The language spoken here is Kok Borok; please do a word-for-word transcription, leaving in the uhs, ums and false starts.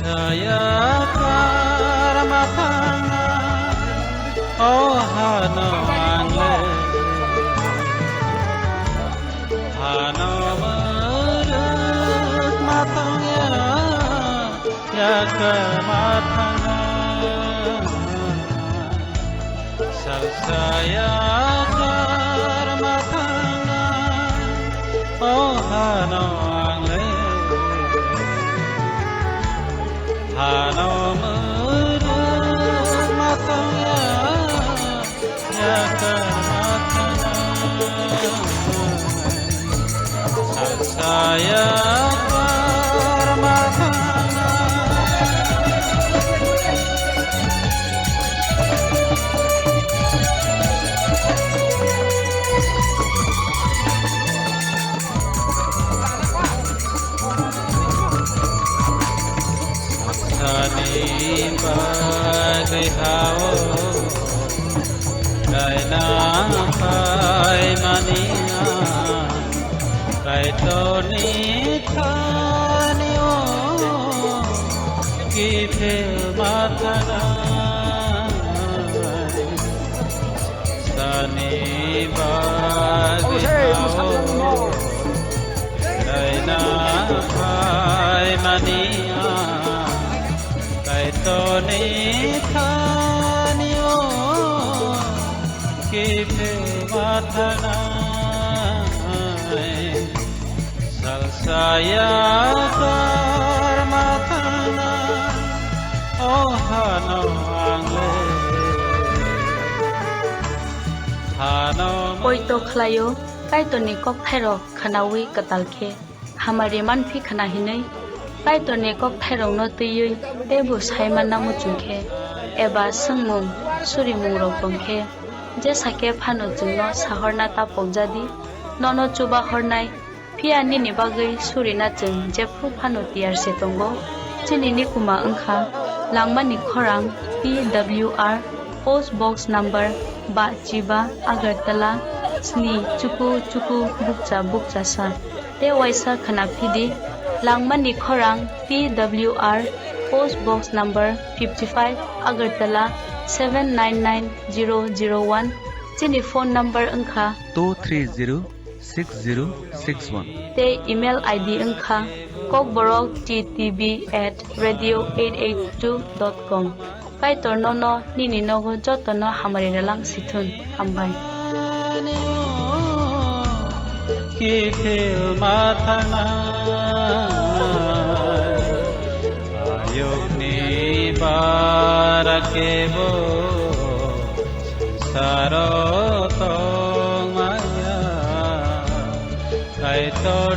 Saya karma thangna, o hano ang le. Hano muruk ma thangya, ya karma thangna. Salsaya karma thangna, o hano ang le. Hano muruk ma thangya, ya karma thangna. Saya karma thangna. Sani bagwi hao, kaina pai mania, Kaitorni thani o kiphil ma thanai. Sani bagwi hao, kaina pai mania, Kaitorni thani o kiphil ma thanai. Salsaya karma thangna, o hano ang le. Hano poito khlaio, Kaitorni kokthairok khwnaui kwtal khe hamari manphi khwna hinwi. Kaitorni kokthairokno twiwi teibo sai manna muchung khe eba swngmung surimungrok tong khe, jesa khe phano chwngno sahorna ta pokjadi. Nono chuba hornai, phiya nini bagwi surina chwng jephru phano tiyar se tongo. Chini nikuma wngkha Langmani Khorang, T W R, Post Box Number ba chiba, Agartala sni chuku chuku bukcha bukcha sa. Tei waisa khwna phidi, Langmani Khorang, T W R, Post Box Number fifty five, Agartala seven nine nine zero zero one. Chini phone number wngkha two three zero six zero six one. Tei email I D wngkha kokborok T T B at radio eight eight two dot com. Kaitor nono nini nogo jotono hamari rwlang sithun. Hambai. Kiphil ma thanai, ayukni bara kebo saro tongmaya, Kaitor